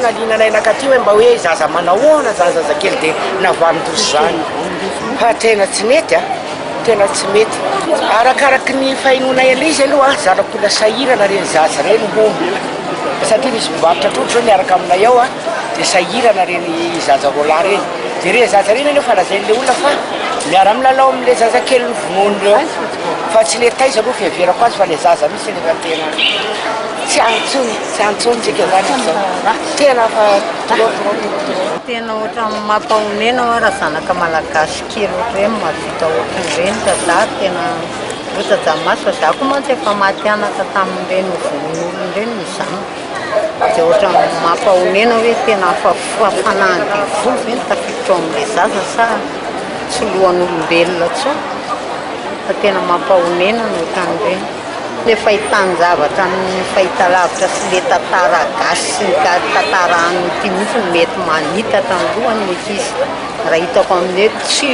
Naliana anay nakaty hoe mba hoe zaza manahoana zany zazakely dia navanon-doza izany fa tena tsy mety a, tena tsy mety. Arakaraky ny fahenoanay an'ilay izy aloha zanak'olona sahirana ireny zaza ireny hono satria misy mpivarotra trondro zao miaraka aminay ao a, dia sahirana ireny zaza roalahy ireny, dia ireny zaza ireny anefa lazain'ilay olona fa miara-milalao amin'ilay zazakely novonoiny ireo fa tsy ilay taiza aloha fiheverako azy fa ilay zaza mihitsy no efa tena Tsy any intsony, tsy any intsony tsika zany amizao. Tena fa trop trop trop trop. Tena ohatran'ny mampahonena hoa raha zanaka malagasy kely ohatr'ireny mahavita ohatran'ireny fa za tena rotsa-dranomaso fa za koa mantsy efa maty anaka tamin'ireny vonoan'olona ireny ny zanako dia ohatran'ny mampahonena hoe tena afa fanahin'ny devoly ve no tafiditra ao amin'ilay zaza sa tsy lohan'olombelona intsony fa tena mampahonena ny ohatran'ireny. Le fahitan-javatra amin'ny fahitalavitra sy le tantara gasy sy ny tantara anona ity mihitsy no mety manitatra ny lohany ny ankizy. Raha hitako amin'ny hoe tsy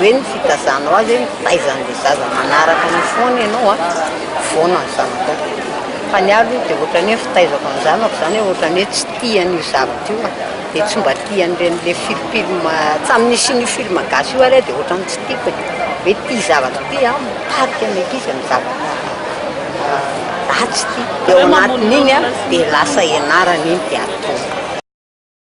hoe ny fitazanao azy hoe mitaiza an'le zaza manaraka an'io foana ianao an, foana ny zanakao. Fa ny ahy aloha dia ohatran'ny hoe ny fitaizako ny zanako izany hoe ohatran'ny hoe tsy tia an'io zavatra io aho. Dia tsy mba tia an'ireny le film hatramin'ny nisian'io film gasy io ary aho dia ohatran'ny tsy tiako e. Hoe ity zavatra ity an, mitarika ny ankizy amin'ny zavatra ratsy ity. Dia ao anatin'iny an, dia lasa ianarana iny dia ataony.